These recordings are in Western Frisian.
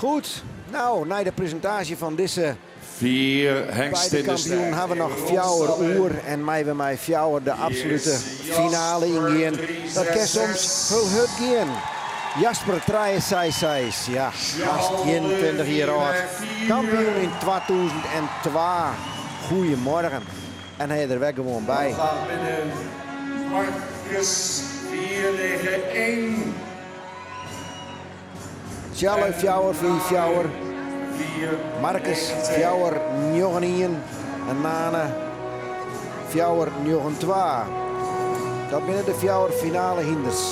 Goed, no, nei de presintaasje fan dizze Vier hengsten beide in de kampioenen strijd. hawwe we noch fjouwer oer en meie we mei fjouwer de absolute finale yngean. Dat kin soms hiel hurd gean. Jasper trije seis seis, ja, hast 21 jier âld, kampioen yn 2002. Goeiemorgen. En hy is der wer gewoan by. Dan gaat binnen Marcus 491. Tsjalle fjouwer fiif fjouwer, Marcus fjouwer njoggen ien en Nane fjouwer njoggen twa. Dat binne de fjouwer finale hynders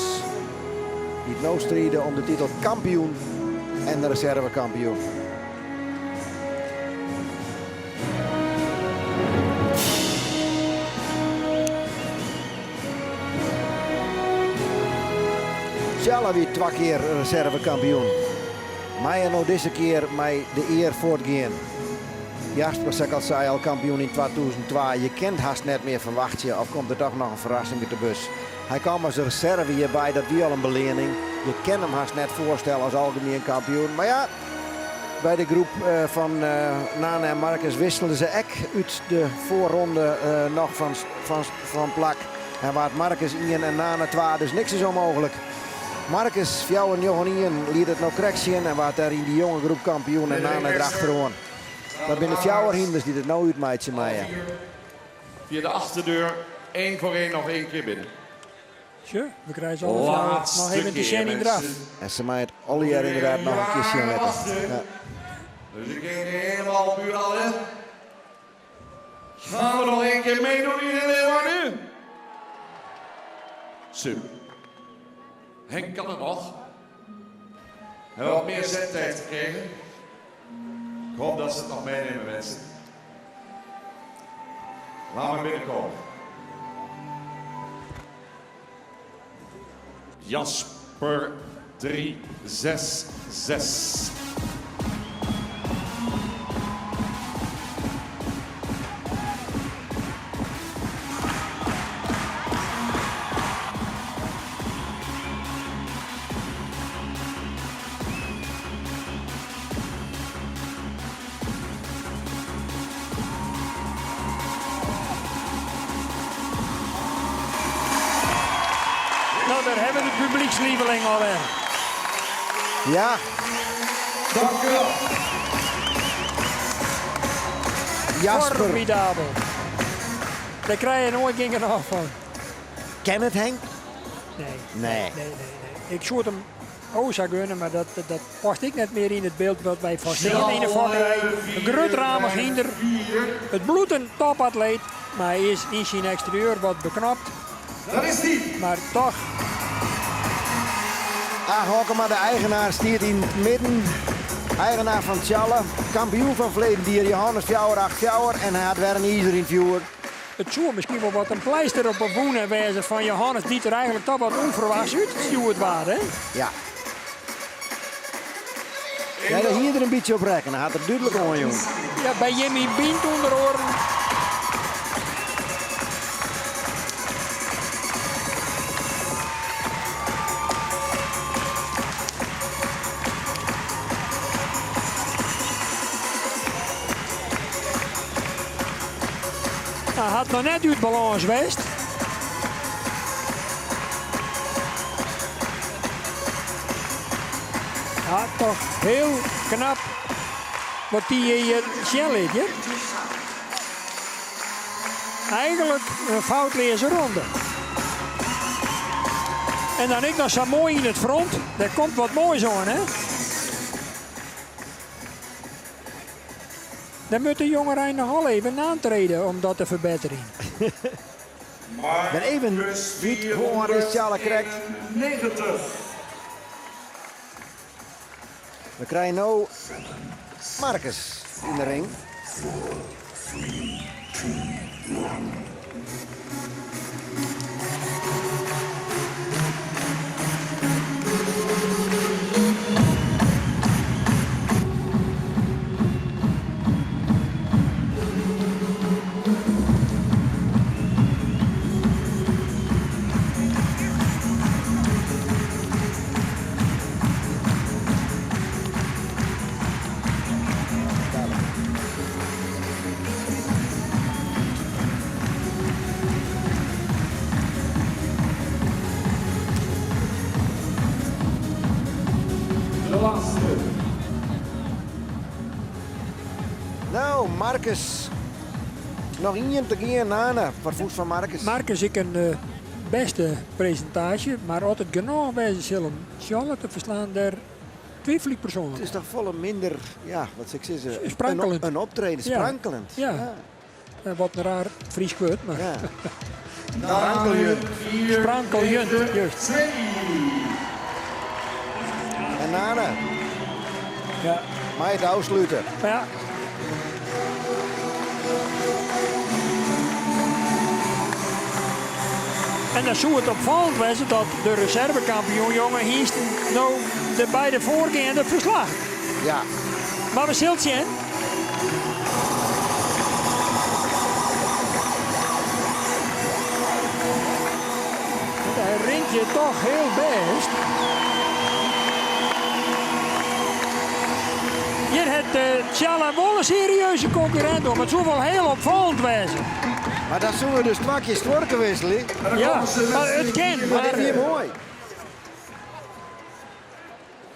dy't no stride om de titel kampioen en de reservekampioen. Tsjalle wie twa kear reservekampioen. Mei er no dizze kear mei de ear fuortgean? Jasper, sa't ik al sei, al kampioen yn 2002. Je kinst hast net mear ferwachtsje of komt der toch noch in ferrassing út de bus. Hy kaam as reserve hjirby, dat wie al in beleanning. Je kin him hast net foarstelle as algemien kampioen. Mar ja, by de groep fan Nane en Marcus wisselen se ek út de foarronde noch fan plak. En waard Marcus ien en Nane twa, dus niks is ûnmooglik. Marcus fjouwer njoggen ien liet it no krekt sjen en waard dêr yn dy jonge groep kampioen en Nane derachteroan. Dat binne de fjouwer hynders dy't it no útmeitsje meie. Via de achterdeur, één voor één nog één keer binnen. Sjoch, we krije se alle fjouwer noch even te sjen yn draf. En se mei it allegear ynderdaad noch in kear sjen litte. Ja. Dus ik denk helemaal op u allen. Gaan we nog één keer meedoen hier in Leeuwarden? Super. Henk kan het nog. Hebben we wat meer zendtijd gekregen? Ik hoop dat ze het nog meenemen, mensen. Laat maar binnenkomen. Jasper 366. No, dêr hawwe we de publykslieveling alwer. Ja. Dank u wel. Jasper. Formidabel. Dêr krije je noait gjin genôch fan. Ken it Henk? Nee. Nee. Nee, nee, nee. Ik soe it him o sa gunne, mar dat, dat past ek net mear yn it byld wat wy fan stean yn de fokkerij. In grut ramich hynder. It bliuwt in topatleet, mar hy is yn syn eksterieur wat beknopt. Daar is die. Mar toch. Age Hokkema, de eigenaar, stiet yn it midden. Eigenaar fan Tsjalle, kampioen fan ferleden jier Johannes 484 en hy hat wer in izer yn it fjoer. It soe miskien wol wat in pleister op 'e wûne wêze fan Johannes, dy't der eigenlik toch wat ûnferwachts útstjoerd waard, hè? Ja. Ja, dêr hie er in bytsje op rekkene, hat er dúdlik oanjûn. Ja, by Jimmy Bynt ûnder oaren. Hy hat noch net út balâns west. Ja, toch hiel knap wat dy hjir sjen lit. Hear. Eigenlik in foutleaze ronde. En dan ek noch sa moai yn it front. Dêr komt wat moais oan, hè? Dêr moat de jongerein noch al even oantrede om dat te ferbetterjen. Ben even wyt hoe is Tsjalle krekt. We krije no Marcus yn de ring. No, Marcus. Noch ien te gean, Nane. Foar foet fan Marcus. Marcus ek in bêste presintaasje, mar oft it genôch wêze sil om Tsjalle te ferslaan, dêr twifel ik persoanlik. It is toch folle minder, ja, wat sil ik sizze, Sprankeljend. in optreden, Ja. sprankeljend. Ja. Wat in raar Frysk wurd, mar. Ja. Sprankeljend. Sprankeljend, juist. En Nane. Ja. Mei it ôfslute. Ja. En dan soe it opfallend wêze dat de reservekampioen jonge hynsten no de beide foargeande ferslacht. Ja. Mar we sille sjen. Hy rint hjir toch hiel bêst. Hjir hat Tsjalle wol in serieuze konkurrint om. It soe wol hiel opfallend wêze. Mar dat soene we dus twa kear stuorke wikselje. Ja, mar it kin. Mar dit wie moai.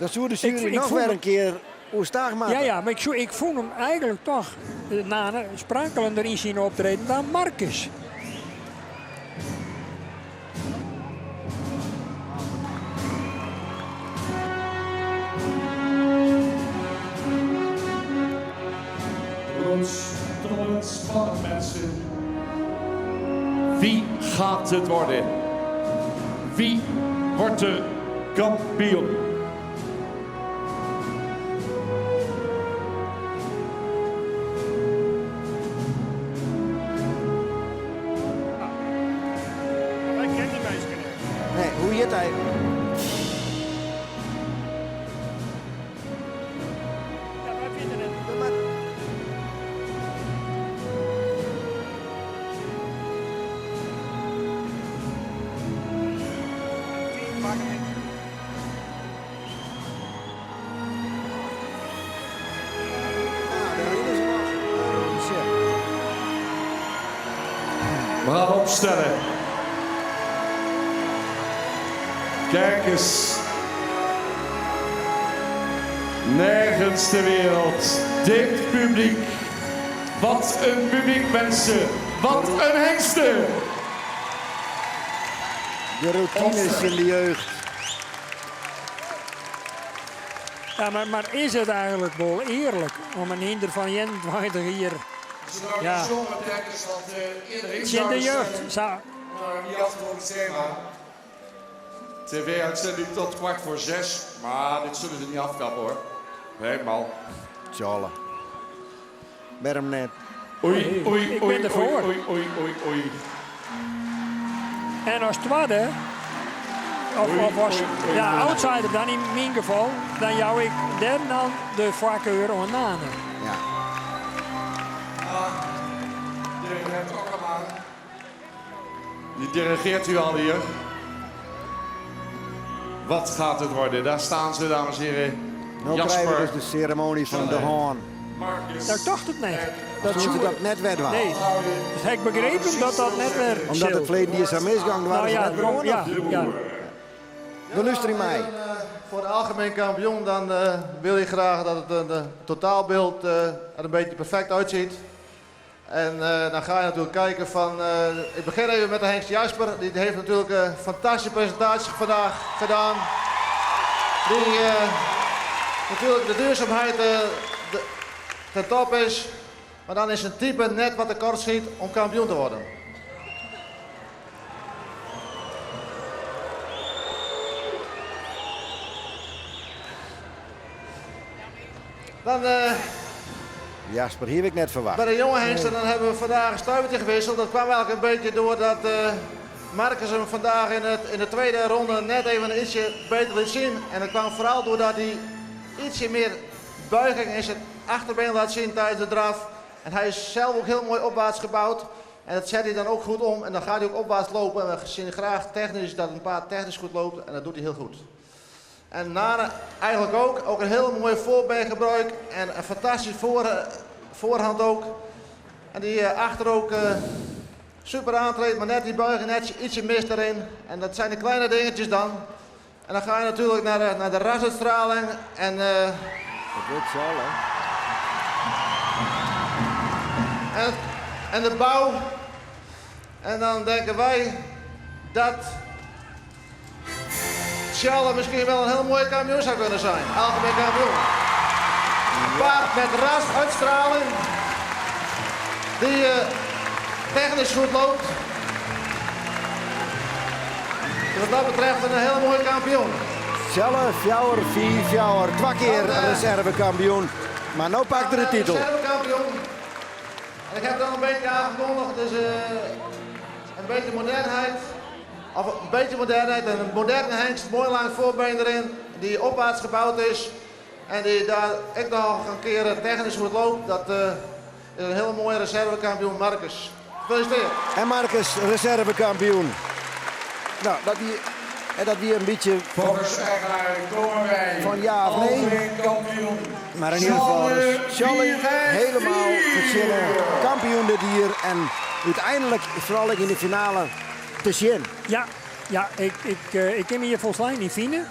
Dat soe de sjuery noch wer in kear oerstaach moatte. Ja, ja, mar ik fûn him eigenlik toch, Nane, sprankelender yn syn optreden dan Marcus. Spannend, spannend mensen. Wie gaat het worden? Wie wordt de kampioen? Wy kenne dy minsken net. Nee, hoe hjit hy? Ja, wy witte net. We gaan opstellen. Kijk eens. Nergens ter wereld. Dit publiek. Wat een publiek, mensen. Wat een hengsten. De routines in de jeugd. Ja, maar is het eigenlijk wel eerlijk om een hynder van 21 hier... Ja. Tsjin de jeugd. Sa. TV-uitzending tot 5:45. Maar dit zullen ze niet afkappen hoor. Helemaal. Tjalle. Wêrom net? Oei, oei, Ik ben oei, ervoor. oei, oei, oei, oei. En as twadde, Oei, of as oei, oei, ja, oei. outsider dan yn myn gefal, dan jou ik dêr dan de foarkar oan Nane. Ja. Ah, dirigent Okkema. Die dirigeert u al hier. Wat gaat het worden? Daar staan ze, dames en heren. No krije we Jasper. dus de seremoanje fan de hân. Marcus. Dat tocht it net. Dat Soe soe dat net wer dwaan? Nee, dat ha ik begrepen dat dat net wer Omdat sil. it ferleden jier sa misgong, Nou waren se ja, net wer oan. ja, ja. We luisterje mei. Voor de algemeen kampioen dan wil je graag dat het een totaalbeeld er een beetje perfect uitziet. En dan ga je natuurlijk kijken van, ik begin even met de Hengst Jasper. Die heeft natuurlijk een fantastische presentatie vandaag gedaan. Die natuurlijk de duurzaamheid ten top is. Maar dan is zijn type net wat tekort schiet om kampioen te worden. Dan Jasper, hier heb ik net verwacht. Bij de jonge hengsten dan hebben we vandaag een stuivertje gewisseld. Dat kwam eigenlijk een beetje doordat Marcus hem vandaag in de tweede ronde net even een ietsje beter liet zien. En dat kwam vooral doordat hij ietsje meer buiging in zijn achterbeen laat zien tijdens de draf. En hij is zelf ook heel mooi opwaarts gebouwd. En dat zet hij dan ook goed om en dan gaat hij ook opwaarts lopen. En we zien graag technisch dat een paard technisch goed loopt en dat doet hij heel goed. En Nane eigenlijk ook een heel mooi voorbeengebruik en een fantastisch voorhand ook. En die achter ook super aantreedt, maar net die buiging net ietsje mist erin. En dat zijn de kleine dingetjes dan. En dan ga je natuurlijk naar de, naar de rasuitstraling. En, uh, dat wordt Tjalle. En, en de bouw. En dan denken wij dat Tjalle misschien wel een heel mooie kampioen zou kunnen zijn. Algemeen kampioen. Paard met rasuitstraling. Die uh, technisch goed loopt. Dus wat dat betreft een hele mooie kampioen. Tjalle, fjouwer, fiif, fjouwer. Twa kear reservekampioen. Mar no pakt er de titel. Reservekampioen. En ik heb het al een beetje aangekondigd. Dus een beetje modernheid. Of een beetje modernheid. En een moderne hengst, mooi lang voorbeen erin. Die opwaarts gebouwd is. En die daar echt nog een keer technisch goed loopt. Dat is een hele mooie reservekampioen, Marcus. Gefeliciteerd. En Marcus, reservekampioen. Nou, dat die, en dat wie in bytsje Volgens eigenaar komen wij fan ja of nee. kampioen. Maar in ieder geval is Tjalle helemaal fertsjinne. Kampioen dit jier. En úteinlik, foaral yn de finale, te sjen. Ja, ik kin my hjir folslein yn fine.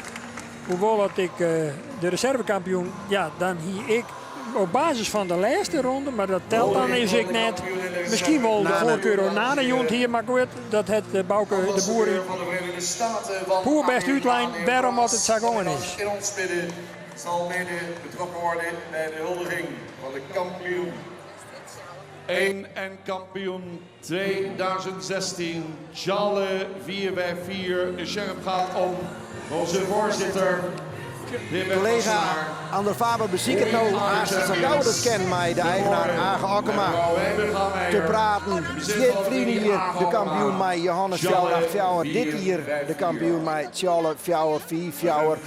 Hoewol dat ik de reservekampioen, ja, dan hie ik op basis fan de lêste ronde, mar dat telt dan is ek net. Miskien wol de foarkar oan Nane jûn hie, mar goed, dat hat Bauke de Boer poerbêst útlein wêrom it sa gongen is. In ons midden zal mede betrokken worden bij de huldiging van de kampioen. 1 en kampioen 2016, Tjalle 4x4. De sjerp gaat om onze voorzitter. Kollega Andor Faber besiket no hast sa gau dat kin mei de eigenaar Age Okkema te praten. Ferline jier de kampioen mei Johannes fjouwer 8 fjouwer. Dit jier de kampioen mei Tjalle fjouwer 4 fjouwer.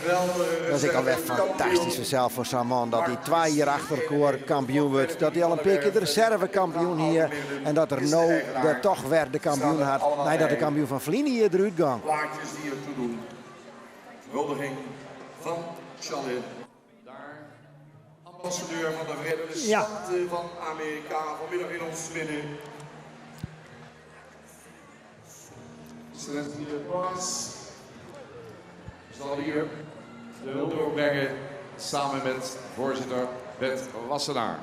Dat is ek alwer fantastysk fansels foar sa'n man dat hy twa jier achter elkoar kampioen wurdt. Dat hy al in pear kear de reservekampioen hie en dat er no der toch wer de kampioen hat neidat de kampioen fan ferline jier derút gong. Plaatjes die ertoe doen. Huldiging fan Tjalle. Daar ambassadeur van de Verenigde Staten van Amerika vanmiddag in ons midden. Excellentie de Bas zal hier de hulde doorbrengen samen met voorzitter Bert Wassenaar.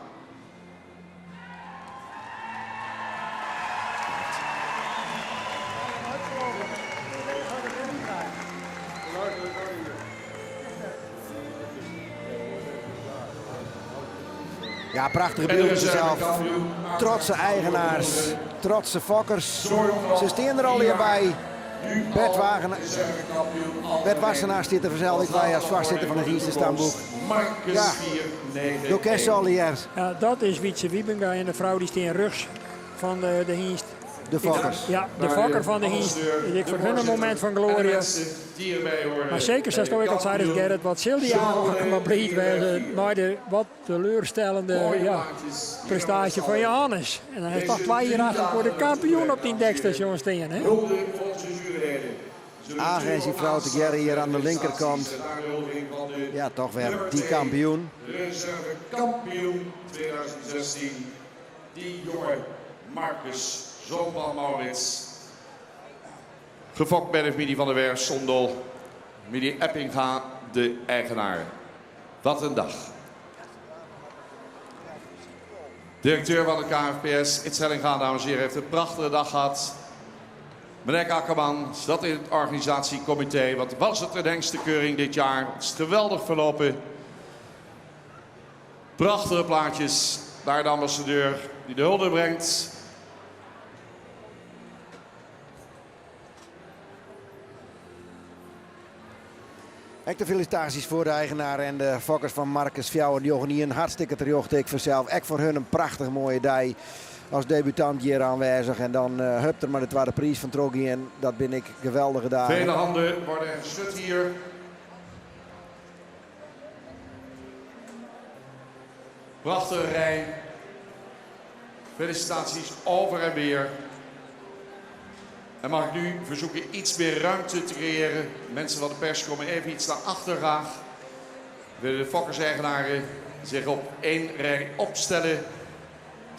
Ja, prachtige bylden sels. Trotse eigenaars, trotse fokkers. Se steane der allegear by. Bert, Wagen, Bert Wassenaar stiet der fansels ek by as foarsitter fan it Hynstestamboek. Ja, do kenst se allegear. Ja, dat is Wietse Wiebenga en de frou dy steane rjochts fan de hynst. De fokkers. Ja, de fokker fan de hynst. Is ek foar hun in momint fan gloarje. Mar seker, sasto ek al seidest Gerrit, wat sil dy Age mar bliid wêze mei de wat teleurstellende ja, prestaasje fan Johannes. En dan hast toch twa jier achter elkoar de kampioen op dyn dekstasjon stean. Hè? Age en syn frou tegearre hjir oan de linkerkant. Ja, toch wer dy kampioen. Reserve kampioen 2016, die jonge Marcus, zoon van Maurits. Gefokt bij de familie van der Werf, Sondel. Familie Eppinga, de eigenaar. Wat een dag. Directeur van de KFPS, Ids Hellinga, dames en heren, heeft een prachtige dag gehad. Meneer Akkerman zat in het organisatiecomité. Wat was het een hengstenkeuring dit jaar. Het is geweldig verlopen. Prachtige plaatjes. Daar de ambassadeur die de hulde brengt. Ek de felisitaasjes foar de eigenaar en de fokkers fan Marcus fjouwer njoggen ien. Hartstikke terjochte, ek fansels. Ek foar hun in prachtich moaie dei as debutant hjir oanwêzich. En dan hup der mar de twadde priis fan troch gean. Dat binne ek geweldige dagen. Vele handen worden er geschud hier. Prachtige rij. Felicitaties over en weer. En mag ik nu verzoeken iets meer ruimte te creëren. Mensen van de pers komen even iets naar achter graag. Willen de fokkers-eigenaren zich op één rij opstellen.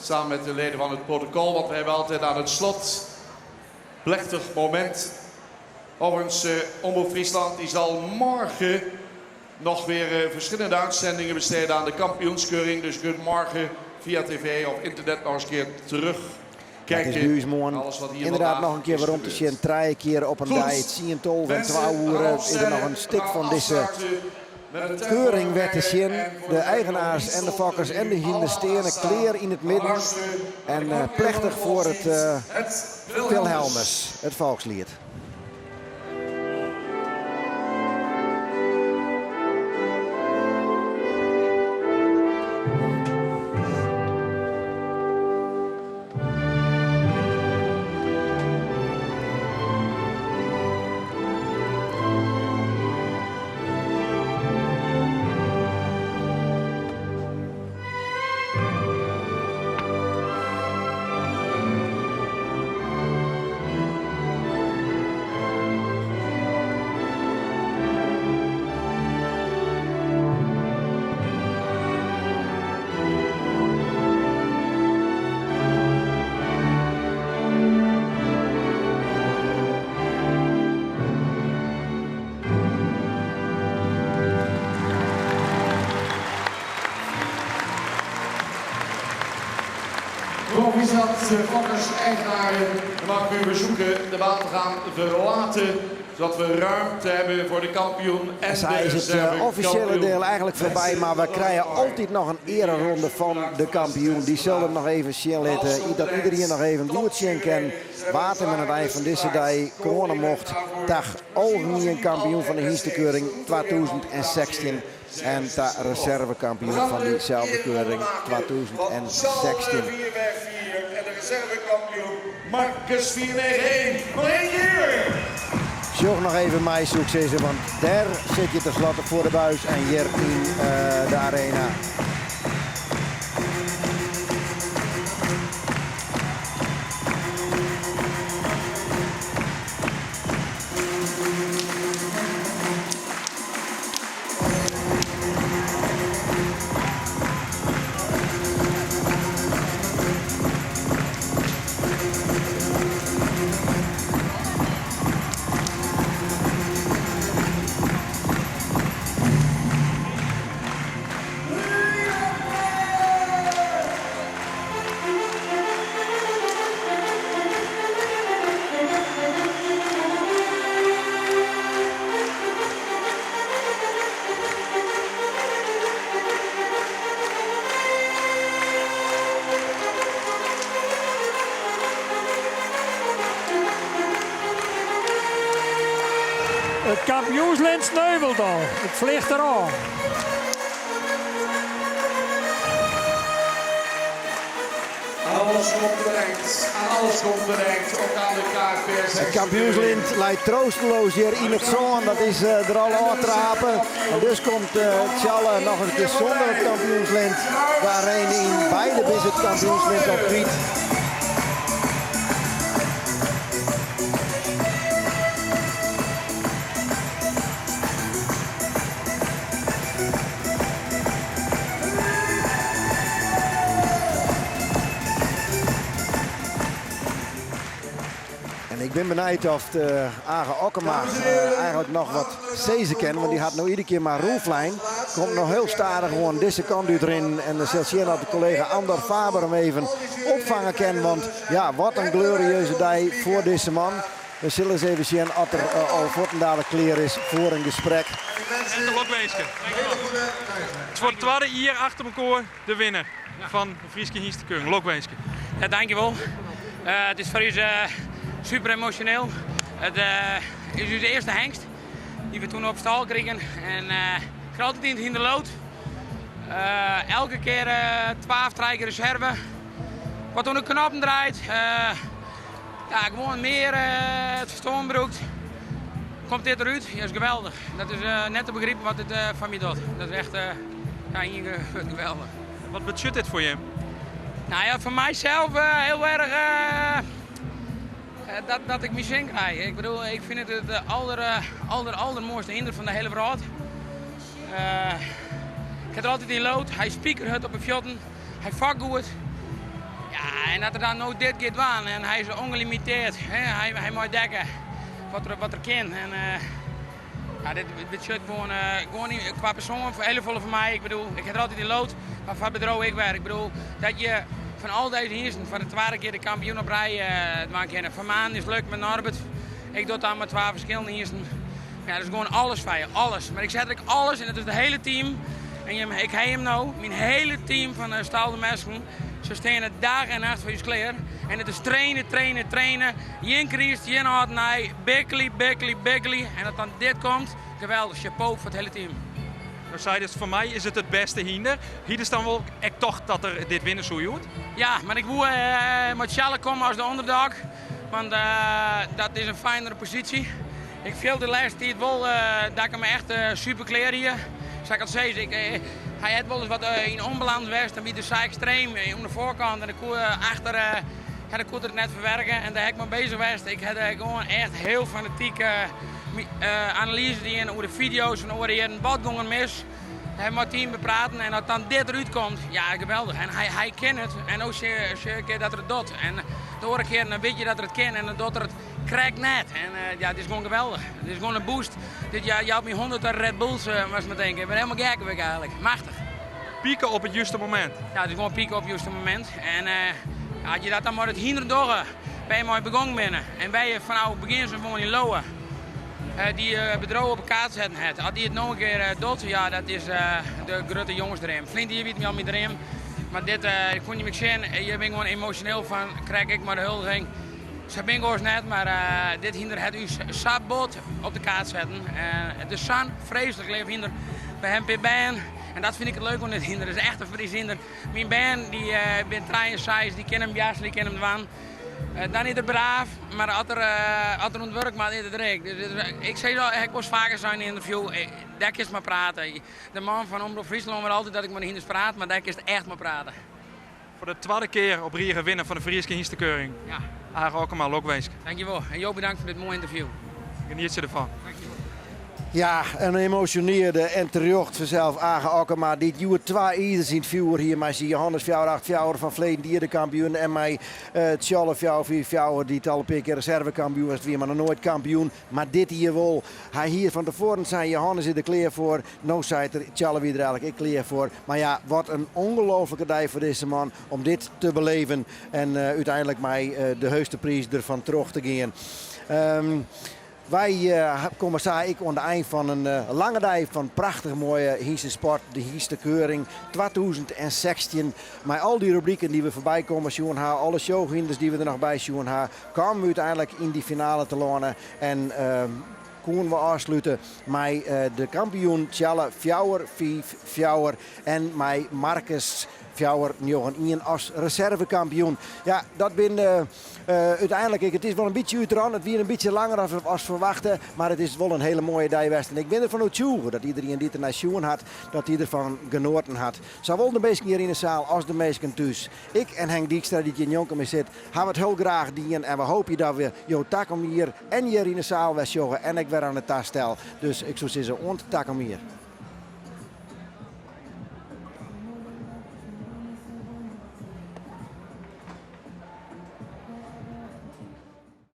Samen met de leden van het protocol. Want we hebben altijd aan het slot plechtig moment. Overigens, Omroep Friesland die zal morgen nog weer verschillende uitzendingen besteden aan de kampioenskeuring. Dus je kunt morgen via tv of internet nog eens een keer Dat is terugkijken. by ús moarn Alles wat hier ynderdaad vandaag noch in kear is werom te gebeurd. sjen. Trije kear op in dei, Goed. tsien, 12 en Mensen, 2 we gaan oere is der opstellen. noch in We stik gaan fan dizze afsluiten met het tempo keuring wer te rijden. sjen. En voor De de kampioen eigenaars en de Diesel fokkers kunnen en de nu hynders allemaal steane gaan staan. klear yn it We midden. luisteren naar de En kampioen van plechtich de foar it volkslied, het Wilhelmus. Wilhelmus, it folksliet. Nog is dat Fokkers eigenaren. Dan mag ik u verzoeken de baan te gaan verlaten. Zodat we ruimte hebben voor de kampioen en Sa de is it reserve offisjele kampioen. diel eigentlik foarby, mar we krije altyd noch in eareronde fan de kampioen. Dy sil him noch even sjen litte, dat iderien noch even goed sjen kin wa't him oan it ein fan dizze dei kroane mocht ta algemien kampioen fan de hynstekeuring 2016 en ta reservekampioen We gaan fan de dyselde ereronde keuring maken van 2016. Charles 454 en de reservekampioen Marcus 491. Nog één keer! Sjoch noch even mei, soe ik sizze, want dêr sit je tenslotte foar de buis en hjir yn de arena. It kampioenslint sneuvelt al. It fljocht derôf. Alles komt een eind. Aan alles komt een eind. Ook aan de KFPS. It kampioenslint leit troasteloas hjir yn it sân. Dat is der al ôftrape. En dus komt Tsjalle noch in kear sûnder it kampioenslint de arena yn. Beide binne se it kampioenslint al kwyt. En ik bin benijd oft Age Okkema eigentlik noch wat sizze kin, want dy hat no iedere kear mar rûnflein. Komt noch hiel stadich gewoan dizze kant út rinnen en dan sil sjen oft de kollega Andor Faber him even opfange kin. Want ja, wat in glorieuze dei foar dizze man. We sille ris even sjen oft er al fuortendalik klear is foar in gesprek. En de lokwinske. It is foar it twadde jier achter elkoar de winner fan de Fryske Hynstekeuring. Lokwinske. Ja, dankjewol. It is foar ús super emosjoneel. It is ús earste hengst dy't we toen op stal krigen. En ik ha altyd yn it hynder leaud. Elke kear twa of trije kear reserve. Wat oan de knoppen draait. Ja, gewoan mear it ferstân brûkt. Komt dit derút? Ja, is geweldich. Dat is net te begripen wat dit foar my docht. Dat is echt ja, ien geweldich. Wat betsjut dit foar jim? Nou ja, foar mysels hiel erch dat ik myn sin krij. Ik bedoel, ik fyn it it alder, alder, aldermoaiste hynder fan de hiele wrâld. Ik ha der altyd yn leaud. Hy spikerhurd op 'e fuotten. Hy fokt goed. Ja, en dat er dan no dit giet dwaan en hy is ongelimiteerd. Hy, hy mei dekke. Wat er, wat er kin. En ja, dit betsjut gewoan, gewoan kwa persoan hiel folle foar my. Ik bedoel, ik ha der altyd yn leaud, mar foar it bedriuw ek wer. Ik bedoel, dat je fan al dizze hynsten foar de twadde kear de kampioen op rij dwaan kinne. Van Maan is lukt mei Norbert. Ik doch it dan mei twa ferskillende hynsten. Ja, dat is gewoan alles foar je, alles. Mar ik set der ek alles en it is it hiele team. En jim, ik ha jim no, myn hiele team fan Stal de Mesken. Se steane dag en nacht foar ús klear. En it is traine, traine, traine. Gjin kryst, gjin âld en nij. Bikkelje, bikkelje, bikkelje. En dat dan dit komt, geweldich. Chapeau foar it hiele team. No seidest, foar my is it it bêste hynder. Hiest dan wol ek tocht dat er dit winne soe hjoed? Ja, mar ik woe mei Tsjalle komme as de underdog. Want dat is in fijnere posysje. Ik fiel de lêste tiid wol dat ik him echt super klear hie. Sa't ik al sis, ik, hy hat wolris wat yn ûnbalâns west. Dan wie er sa ekstreem oan de foarkant en dan koe achter ja, dan koe er it net ferwerke. En dêr ha ik mei beuzich west. Ik ha gewoan echt hiel fanatyk analyze dien oer de fideo's fan oare jierren. Wat gong er mis? Hy mei it team bepraten en as dan dit derút komt, ja geweldich. En hy, hy kin it en no sjoch ik dat er it docht. En de oare kear dan wit je dat er it kin en dan docht er it krekt net. En ja, it is gewoan geweldich. It is gewoan in boost. Dit jout my hûnderten Red Bulls, moatst mar tinke. Ik bin hielendal gek wurd ik eigenlik. Machtich. Pieken op it juste momint. Ja, it is gewoan pieken op it juste momint. En as je dat dan mei it hynder dogge, wêr't je mei begûn binne en wêr't je fanôf it begjin sa gewoan yn leauwe, dy bedriuw op 'e kaart setten hat. As dy it no in kear docht, ja, dat is de grutte jongesdream. Ferline jier wie it al myn dream, mar dit, ik fûn jim ek sjen, je binne gewoan emosjoneel fan, krekt ek mei de huldiging. Sa bin ik oars net, mar dit hynder hat ús sa bot op de kaart setten. It is sa'n freeslik leaf hynder. We ha in pear bern en dat fyn ik it leuk oan dit hynder. It is echt in Fries hynder. Myn bern dy binne trije en seis, dy kinne him bjarsle, dy kinne him dwaan. Dan is er braaf, mar as er, as er oan it wurk moat, is er der ek. Dus ik sis al, ha ik wolris faker sein yn in ynterview, dêr kinst mei prate. De man fan Omrop Fryslân wol altyd dat ik mei de hynders praat, mar dêr kinst echt mei prate. Foar de twadde kear op rige winner fan de Fryske Hynstekeuring. Ja. Age Okkema, lokwinsk. Dankjewol. En jo bedankt foar dit moaie ynterview. Genietsje derfan. Dankjewol. Ja, in emosjonearde en terjocht fansels Age Okkema, dy't hjoed twa izers yn it fjoer hie mei syn Johannes 484 fan ferleden jier de kampioen en mei Tsjalle 454, dy't al in pear kear reservekampioen west wie, mar noch noait kampioen. Mar dit jier wol. Hy hie fan tefoaren sein, Johannes is der klear foar. No seit er, Tsjalle wie der eigenlik ek klear foar. Mar ja, wat in ongelooflike dei foar dizze man om dit te beleven en úteinlik mei de heechste priis derfan troch te gean. Wy komme sa ek oan de ein fan in lange dei fan prachtich moaie hynstesport, de Hynstekeuring 2016. Mei al dy rubriken dy't we foarby kommen sjoen ha, alle showhynders dy't we der noch by sjoen ha, kamen we úteinlik yn dy finale telâne en koenen we ôfslute mei de kampioen Tsjalle 4 5 4 en mei Marcus 4 9 1 as reservekampioen. Ja, dat binne Uteinlik, it is wol in bytsje útrûn. It wie in bytsje langer as ferwachte, mar it is wol in hiele moaie dei west. En ik bin derfan oertsjûge dat iderien dy't der nei sjoen hat, dat dy derfan genoaten hat. Sawol de minsken hjir yn 'e saal as de minsken thús. Ik en Henk Dykstra, dy't hjir njonken my sit, hawwe it hiel graach dien en we hoopje dat we jo takom jier en hjir yn 'e saal wer sjogge en ek wer oan it tastel. Dus ik soe sizze, oant takom jier.